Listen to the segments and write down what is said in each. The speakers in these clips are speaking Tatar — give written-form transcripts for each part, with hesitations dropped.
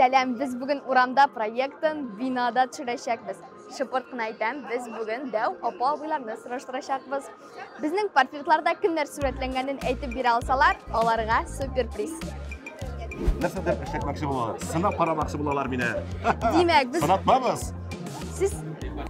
Сәлам, без бүген урамда проектын бинада төшерәчәкбез. Шыпырт кына әйтәм, без бүген дәү апа абыйларны сораштырачакбыз. Безнең портретларда кемнәр сурәтләнгәнен әйтеп бирә алсалар, аларга суперприз. Нәрсәдер эшләтмәкче булалар, сынап карамакчы булалар мине. Димәк, без Сынатмабыз. Сез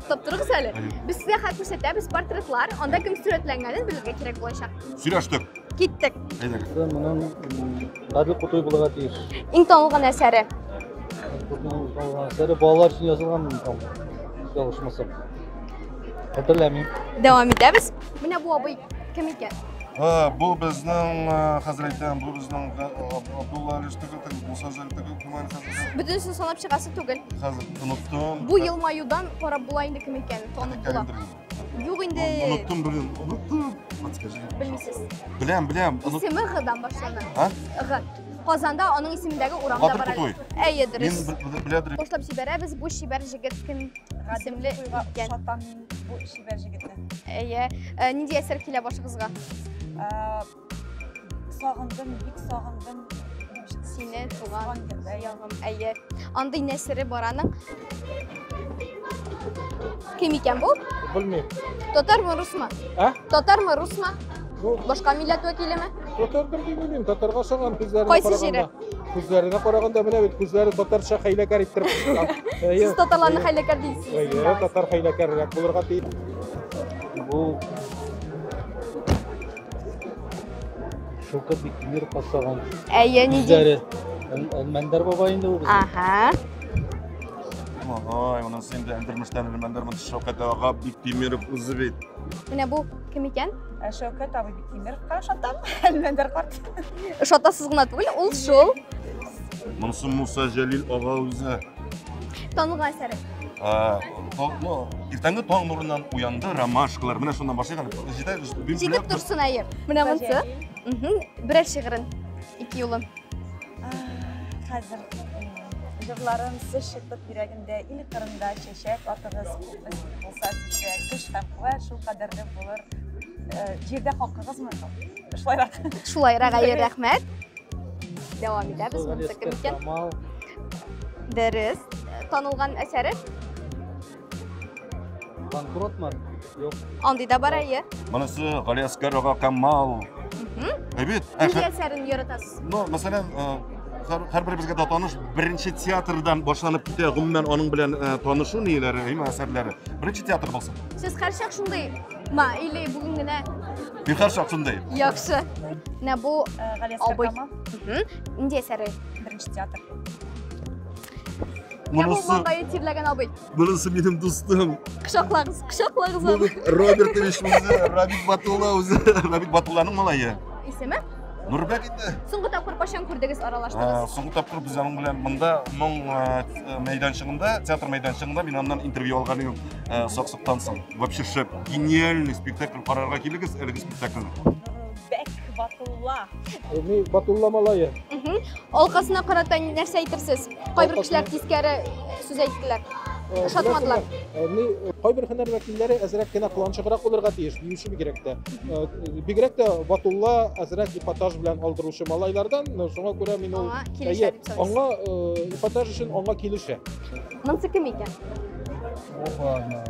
топ торыгыз әле. Без сезгә хәзер күрсәтәбез портретлар, анда кем сурәтләнгәнен белергә кирәк булачак. Сөйләштек. Киттек. Әйдәгез. Моның Гадел Кутуй булырга тиеш. Иң танылган әсәре. Кутуйның танылган әсәре балалар өчен язылган, ялгышмасам. Хәтерләмим. Дәвам итәбез. Менә бу абый кем икән? Бу безнең, хәзер әйтәм, бу безнең Абдулла Алиш түгел, теге Муса Җәлил түгел, кем әле хәзер? Бөтенесен санап чыгасы түгел. Хәзер оныттым. Бу елмаюдан карап була инде кем икәнен, танып була. Юк инде. Оныттым, белмим, оныттым. Подскажи. Белмисез. Беләм, беләм. Исеме Г-дан башлана. А? Г. Казанда аның исемендәге урам да Гадел бар әле. Кутуй. Әйе, дөрес. Мин беләдер. Башлап җибәрәбез, бу чибәр җегет кем исемле икән? Ошатам мин бу чибәр җегетне. Әйе. Нинди әсәр килә башыгызга? Сагындым, бик сагындым. Сине, туган ягым. Әйе. Андый нәсере бар аның. Кем икән бу? Белмим. Татармы, русмы? А? Татармы, русмы? Ну, Башка милләт вәкилеме? татардыр дип уйлыйм. Татарга ошаган күзләренә Кайсы җире? караганда. Күзләренә караганда менә бит күзләре татарча хәйләкәр иттереп куйган. Сез татарларны хәйләкәр дисез. Әйе, татар хәйләкәррәк булырга тиеш. Бу Шәүкәт Биктимиров ошаган. Әйе, нинди? Күзләре. Әлмәндәр бабай инде ул безнең. Ага. Ай, монысы инде Әлдермештән Әлмәндәр, монысы Шәүкәт ага Биктимиров үзе бит. Менә бу кем икән? Шәүкәт абый Биктимировка ошатам. Әлмәндәр карт. Ошатасыз гына түгел, ул шул. Монысы Муса Җәлил ага үзе. Танылган әсәре. Ну, иртәнге таң нурыннан уянды ромашкалар. Менә шуннан башлыйк әле. Җитә, мин Җитеп беләм. торсын әйе. Менә монысы. Берәр шигырен, ике юлын. Хәзер җырларым сез шытып йөрәгемдә, ил кырында чәчәк атыгыз, күпме булса сездә көч һәм куәт шул кадәрле булыр. Җирдә хакыгызмы? Шулайрак. Шулайрак, әйе, рәхмәт. Дәвам итәбез. Монысы кем икән? Камал. Дөрес. Танылган әсәре? Банкротмы? Юк. Андый да бар, әйе. Монысы Галиәсгар ага Камал. Әйбәт. Нинди әсәрен яратасыз? Ну, мәсәлән, һәрберебезгә дә таныш беренче театрдан башланып китә, гомумән аның белән танышу ниләре, әйме әсәрләре. Беренче театр булсын. Сез һәрчак шундый ма или бүген генә? Мин һәрчак шундый. Яхшы. Менә бу Галиәсгар абый. Камал. Нинди әсәре? Беренче театр. Менә бу маңгае тирләгән абый. Монысы минем дустым. Кочаклагыз, кочаклагыз аны. Робертович үзе, Рабит Батулла үзе. Рабит Батулланың малае. Исеме? Нурбәк инде. Соңгы тапкыр кайчан күрдегез, аралаштыгыз? Соңгы тапкыр без аның белән монда моң мәйданчыгында, театр мәйданчыгында мин аннан интервью алган идем, Саксыктан соң. Вообще шәп, гениальный спектакль карарга килегез, әлеге спектакльне. Нурбәк Батулла. Ни Батулла малае. Алкасына карата нәрсә әйтерсез? Кайбер кешеләр тискәре сүз әйттеләр. Ошатмадылар. Ни кайбер һөнәр вәкилләре әзрәк кенә кыланчыграк булырга тиеш, биюче бигрәк тә. Бигрәк тә Батулла әзрәк эпатаж белән алдыручы малайлардан, шуңа күрә мин ул Аңа килешә дип саныйсыз. Аңа эпатаж өчен аңа килешә. Монысы кем икән? Опа.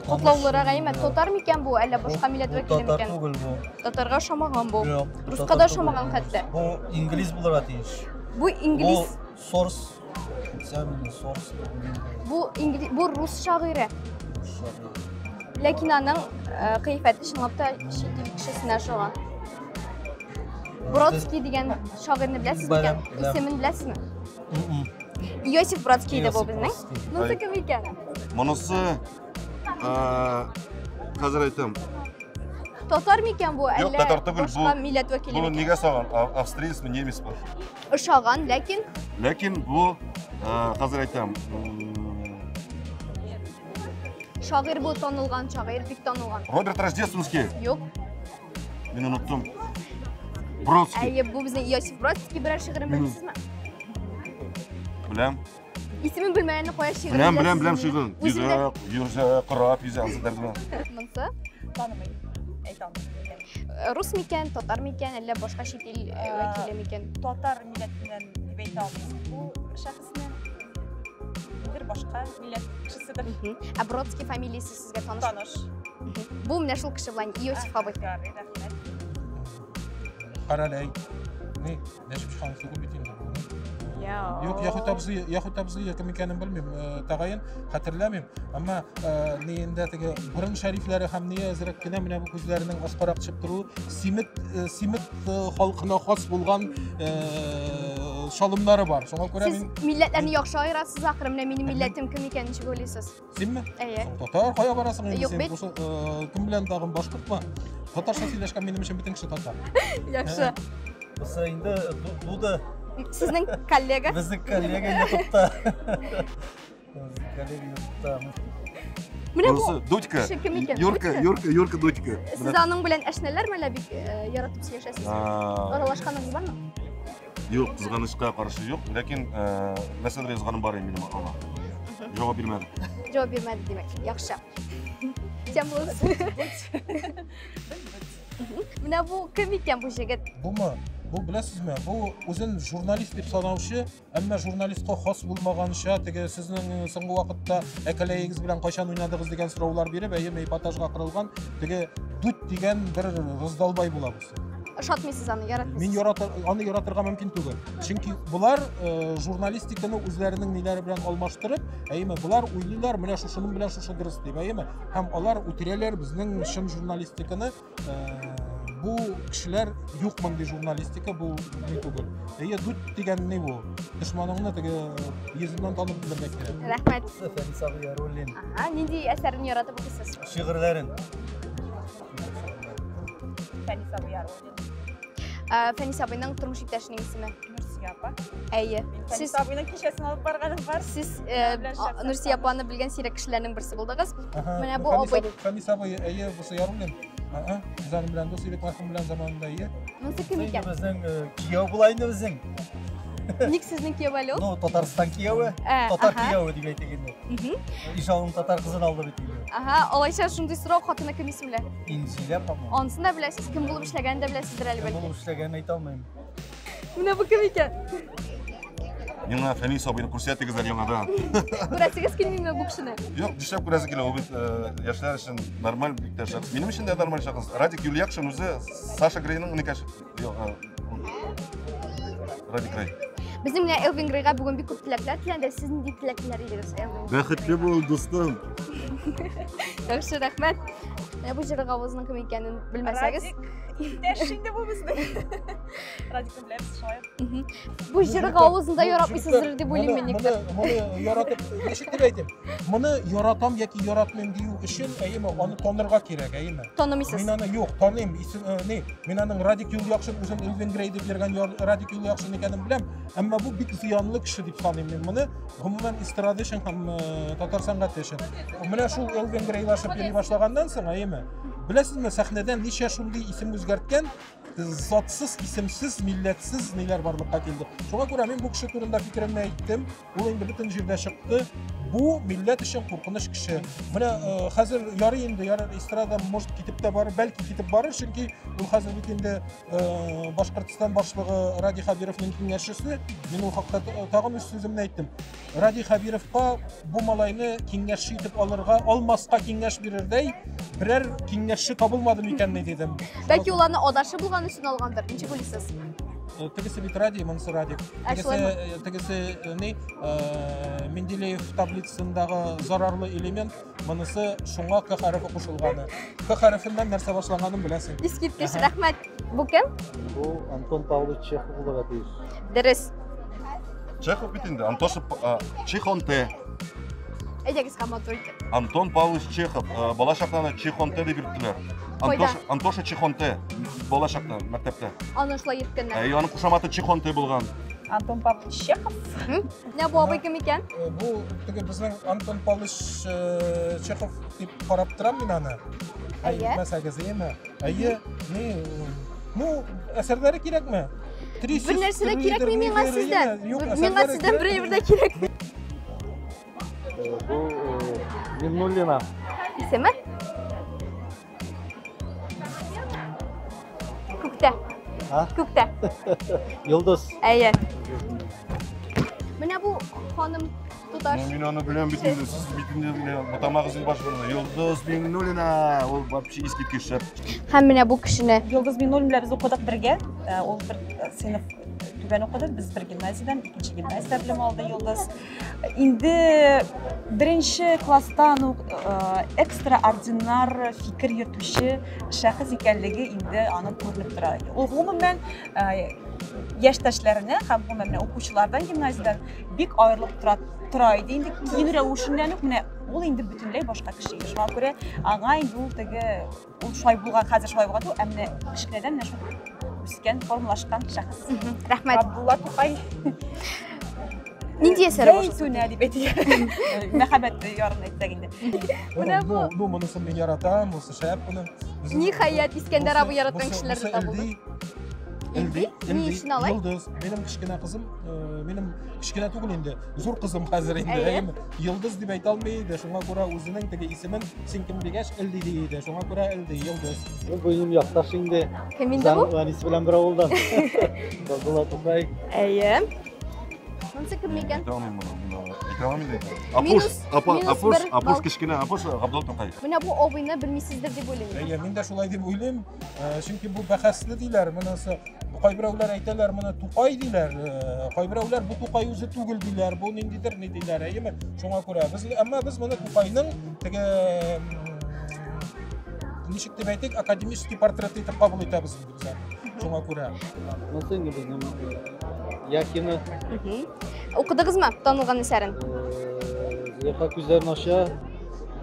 Котлаулырак әйме, татар микән бу, әллә башка милләт вәкиле Татар микән? түгел бу. Татарга ошамаган бу. Юк, Руска татар да түгел. ошамаган хәтта. Бу инглиз булырга тиеш. Бу инглиз. Бу сорс. Сәмин сорс. Бу инглиз, бу рус шагыйре. Ләкин аның кыяфәте чынлап та чит ил кешесенә ошаган. Бродский дигән шагыйрьне беләсез микән? Беләм, беләм. Исемен беләсезме? Иосиф Бродский иде бу безнең. Монысы кем икән? Монысы, хәзер әйтәм. Татар микән бу, Юк, әллә татар түгел, башка бу- милләт вәкиле Бу микән? нигә саган? Австриецмы, немецмы? Ошаган, ләкин Ләкин бу, хәзер әйтәм. Шагыйрь бу танылган шагыйрь, бик танылган. Роберт Рождественский. Юк. Мин оныттым. Бродский. Әйе, бу безнең Иосиф Бродский. Берәр шигырен беләсезме? Беләм. Исемен белмәгәнне кая шигырен Беләм, беләм, беләм беләсезме? шигырен. Үзем дә Йөзә, йөзә, кораб йөзә, ансы дәрдемә. Монысы? Танымыйм. Әйтә алмыйм икән. Рус микән, татар микән, әллә башка чит ил вәкиле микән? Татар милләтеннән дип әйтә алмыйм бу шәхесне. Бер башка милләт кешеседер. Ә Бродский фамилиясе сезгә таныш? Таныш. Бу менә шул кеше белән Иосиф абый. Ярый, рәхмәт. Караләй. Ни, Нәҗип Җиһанов түгел бит инде бу. Юк, Яхут абзый, Яхут абзый кем икәнен белмим, тәгаен хәтерләмим. Әмма ниендә теге борын шәрифләре һәм ние әзрәк кенә менә бу күзләренең аскарак төшеп торуы симет симет халкына хас булган шалымнары бар. Шуңа күрә мин Сез милләтләрне яхшы аерасыз ахры, менә минем милләтем кем икәнен ничек уйлыйсыз? Синме? Әйе. Татар кая барасың инде син? Бусы кем белән тагын башкортмы? Татарча сөйләшкән минем өчен бөтен кеше татар. Яхшы. Бусы инде Дуда. Сезнең коллега? Безнең коллега ютубта. Безнең коллега ютубта. Менә бу Дудька. Юрка, Юрка, Юрка Дудька. Сез аның белән әшнәләр мәлә бик яратып сөйләшәсез? Аралашканыгыз бармы? Юк, кызганычка каршы юк, ләкин нәрсәдер язганым бар инде минем аңа. Җавап бирмәде. Җавап бирмәде, димәк. Яхшы. Тем булсын. Менә бу кем икән бу җегет? Бумы? Бу беләсезме? Бу үзен журналист дип санаучы, әмма журналистка хас булмаганча, теге сезнең соңгы вакытта әкәләегез белән кайчан уйнадыгыз дигән сораулар биреп, әйе, эпатажга кырылган теге Дудь дигән бер раздолбай була бусы. Ошатмыйсыз аны, яратмыйсыз? Мин ярата, аны яратырга мөмкин түгел. Чөнки болар журналистиканы үзләренең ниләре белән алмаштырып, әйеме, болар уйлыйлар, менә шушының белән шушы дөрес дип, әйеме? Һәм алар үтерәләр безнең чын журналистиканы. Бу кешеләр юк мондый журналистика, бу ни түгел. Әйе, Дудь дигән ни бу? Дошманыңны теге йөзеннән танып белергә кирәк. Рәхмәт. Фәнис абый Яруллин. Ага, нинди әсәрен яратып укыйсыз? Шигырьләрен. Фәнис абый Яруллин. Фәнис абыйның тормыш иптәшенең исеме? Нурсия апа. Әйе. Фәнис абыйның кичәсен алып барганым бар. Сез Нурсия апаны белгән сирәк кешеләрнең берсе булдыгыз. Менә бу абый. Фәнис абый, әйе, бусы Яруллин. Ага, без аның белән дус идек, мәрхүм белән заманында, әйе. Монысы кем икән? Безнең кияү була инде безнең. Ник сезнең кияү әле ул? Ну, Татарстан кияве, татар кияве дип әйтик инде. Ишалның татар кызын алды бит инде. Ага, алайса шундый сорау, хатыны кем исемле? Инзилә, по-моему. Анысын да беләсез, кем булып эшләгәнен дә беләсездер әле бәлки. Кем булып эшләгәнен әйтә алмыйм. Менә бу кем икән? Миңа Фәнис абыйны күрсәтегез әле яңадан. Күрәсегез килмиме бу кешене? Юк, нишләп күрәсе килә, ул бит яшьләр өчен нормаль бик тә шәхес. Минем өчен дә нормаль шәхес. Радик Юльякшин үзе Саша Грейның энекәше. Юк, Радик Грей. Безнең менә Элвин Грейга бүген бик күп теләкләр теләнде. Сез нинди теләк теләр идегез Элвин? Бәхетле бул, дустым. Яхшы, рәхмәт. Менә бу җырык авызның кем икәнен белмәсәгез. Радик иптәш инде бу безнең. Радикны беләбез шулай. Бу җырык авызын да яратмыйсыздыр дип уйлыйм мин никтер. Моны яратып, ничек дип әйтим? Моны яратам яки яратмыйм дию өчен, әйеме, аны танырга кирәк, әйеме? Танымыйсыз. Мин аны юк, таныйм. Исем, ни, мин аның Радик Юльякшин үзен Элвин Грей дип йөргән Радик Юльякшин икәнен беләм. Әмма бу бик зыянлы кеше дип саныйм мин моны. Гомумән эстрада өчен һәм татар сәнгате өчен. Менә шул Элвин Грейлашып йөри башлаганнан соң, әйеме? Беләсезме, сәхнәдән ничә шундый исем үзгәрткән, затсыз, исемсез, милләтсез ниләр барлыкка килде. Шуңа күрә мин бу кеше турында фикеремне әйттем. Ул инде бөтен җирдә чыкты. Бу милләт өчен куркыныч кеше. Менә хәзер ярый инде, ярар эстрада может китеп тә барыр, бәлки китеп барыр, чөнки ул хәзер бит инде Башкортстан башлыгы Радий Хәбировның киңәшчесе. Мин ул хакта тагын үз сүземне әйттем. Радий Хәбировка бу малайны киңәшче итеп алырга, алмаска киңәш бирердәй берәр киңәшче табылмады микән ни дидем. Бәлки ул аны адашы булган өчен алгандыр. Ничек уйлыйсыз? Тегесе бит Радий, монысы Радик. Тегесе, тегесе ни, Менделеев таблицасындагы зарарлы элемент, монысы шуңа К хәрефе кушылганы. К хәрефеннән нәрсә башланганын беләсең. Искиткеч, рәхмәт. Бу кем? Бу Антон Павлович Чехов булырга тиеш. Дөрес. Чехов бит инде, Антоша Чехонте. Әйдәгез һәм матур итеп. Антон Павлович Чехов, бала чакта аны Чехонте дип йөрттеләр. Антоша, Антоша Чехонте, бала чакта мәктәптә. Аны шулай йөрткәннәр. Әй, аның кушаматы Чехонте булган. Антон Павлович Чехов. Менә бу абый кем икән? Бу теге безнең Антон Павлович Чехов дип карап торам мин аны. Әйе. Әйтмәсәгез, әйеме? Әйе, ни, ну, әсәрләре кирәкме? Бер нәрсә дә кирәкми миңа сездән. Миңа сездән бер әйбер дә кирәкми. Бу Миннуллина. Исеме? Күктә. Күктә. Йолдыз. Әйе. Менә бу ханым туташ. Мин аны беләм бит инде, сез бит инде менә бутамагыз инде башкарны. Йолдыз Миңнуллина, ул вообще искиткеч шәп. Һәм менә бу кешене. Йолдыз Миңнуллина белән без укыдык бергә. Ул бер сыйныф түбән укыды, без бер гимназиядән, икенче гимназиядә белем алды Йолдыз. Инде беренче класстан ук экстраординар фикер йөртүче шәхес икәнлеге инде аның күренеп тора. Ул гомумән яшьтәшләренә һәм гомумән менә укучылардан гимназиядән бик аерылып тора тора иде. Инде киенү рәвешеннән үк менә ул инде бөтенләй башка кеше иде. Шуңа күрә аңа инде ул теге ул шулай булган, хәзер шулай булган түгел, ә менә кечкенәдән менә шул үскән, формалашкан шәхес. Рәхмәт. Габдулла Тукай. Нинди әсәре бу? Зәйтүнә дип әйтик. Мәхәббәт ярын әйтсәк инде. Менә бу. Ну, монысын мин яратам, бусы шәп моның. Ниһаять, Искәндәр абый яраткан кешеләрне табылды. Элди, Ни өчен алай? Йолдыз. Минем кечкенә кызым, минем кечкенә түгел инде, зур кызым хәзер инде. Әйе. Йолдыз дип әйтә алмый иде, шуңа күрә үзенең теге исемен син кем дигәч, Элди ди иде. Шуңа күрә Элди, Йолдыз. Бу минем якташ инде. Кем инде бу? Әнисе белән бер авылдан. Габдулла Тукай. Әйе. Монысы кем икән? Әйтә алмыйм моны, моны әйтә алмыйм инде. Апуш, Минус- апа, минус апуш, бер апуш балл. кечкенә, апуш Габдулла Тукай. Менә бу абыйны белмисездер дип уйлыйм. Әйе, мин дә шулай дип уйлыйм. Чөнки бу бәхәсле диләр, монысы кайберәүләр әйтәләр, моны Тукай диләр, кайберәүләр бу Тукай үзе түгел диләр, бу ниндидер ни диләр, әйеме? Шуңа күрә без әмма без моны Тукайның теге ничек дип әйтик, академический портрет итеп кабул итәбез инде без аны. Шуңа күрә. Монысы инде безнең Яхина. Укыдыгызмы танылган әсәрен? Зөләйха күзләрен ача.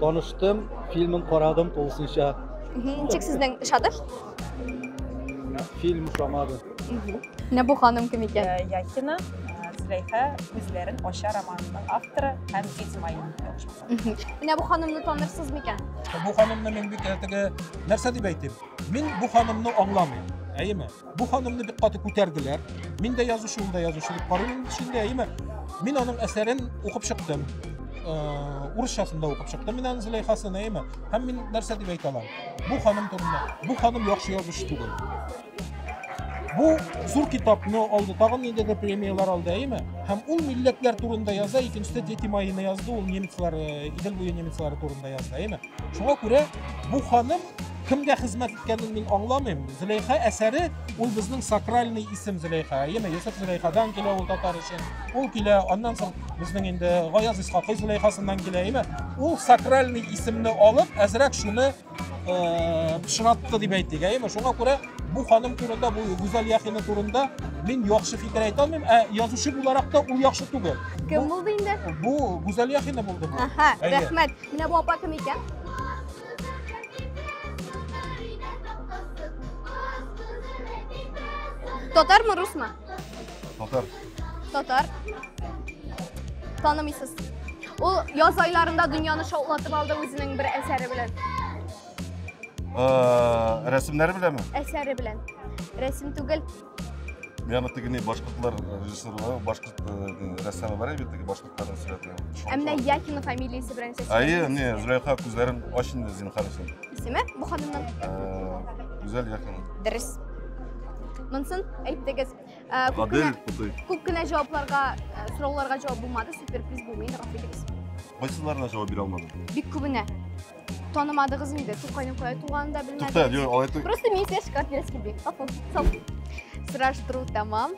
Таныштым, фильмын карадым тулысынча. Ничек сезнең ошады? Фильм ошамады. Менә бу ханым кем икән? Яхина, Зөләйха күзләрен ача романының авторы һәм Дети мои. Менә бу ханымны танырсыз микән? Бу ханымны мин бик теге нәрсә дип әйтим? Мин бу ханымны аңламыйм. Әйеме? Бу ханымны бик каты күтәрделәр. Мин дә язучы, ул да язучы дип карыйм инде, әйеме? Мин аның әсәрен укып чыктым. Урысчасын да укып чыктым мин аның Зөләйхасын, әйеме? Һәм мин нәрсә дип әйтә алам? Бу ханым турында. Бу ханым яхшы язучы түгел. Бу зур китапны алды, тагын ниндидер премияләр алды, әйеме? Һәм ул милләтләр турында яза, икенчесе Дети мои-ны язды, ул немецлар, Идел буе немецлары турында язды, әйеме? Шуңа күрә бу ханым кемгә хезмәт иткәнен мин аңламыйм. Зөләйха әсәре ул безнең сакральный исем Зөләйха, әйеме? Йосыф Зөләйхадан килә ул татар өчен. Ул килә, аннан соң безнең инде Гаяз Исхакый Зөләйхасыннан килә, әйеме? Ул сакральный исемне алып, әзрәк шуны пычратты дип әйтик, әйеме? Шуңа күрә бу ханым турында, бу Гүзәл Яхина турында мин яхшы фикер әйтә алмыйм, ә язучы буларак та ул яхшы түгел. Кем булды инде? Бу Гүзәл Яхина булды бу. Аһа, Әйе. рәхмәт. Менә бу апа кем икән? Татармы, русмы? Татар. Татар. Танымыйсыз. Ул яз айларында дөньяны шаулатып алды үзенең бер әсәре белән. Рәсемнәре беләнме? Әсәре белән. Рәсем түгел. Мин аны теге ни башкортлар режиссерлары, башкорт рәссамы бар бит, теге башкортларның сурәте. Ә менә Яхина фамилиясе белән сез. Әйе, не, Зөләйха күзләрен ач инде зинһар өчен. Исеме бу ханымның? Гүзәл Яхина. Дөрес. Монсын әйттегез. Гадел Кутый. Күп кенә җавапларга, сорауларга җавап булмады, суперприз булмый инде, гафу итегез. Кайсыларына җавап бирә алмадым? Бик күбенә. Танымадыгыз инде, Тукайның кая туганын да белмәдегез. Тукта, юк, алай түгел. Просто мин сезгә шоколад бирәсе килми. Гафу, сау. Сораштыру тәмам.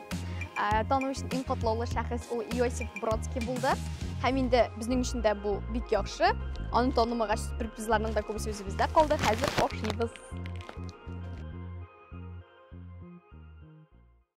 Тану өчен иң катлаулы шәхес ул Иосиф Бродский булды. Һәм инде безнең өчен дә бу бик яхшы. Аны танымагач, сюрпризларның да күбесе үзебездә калды. Хәзер ашыйбыз.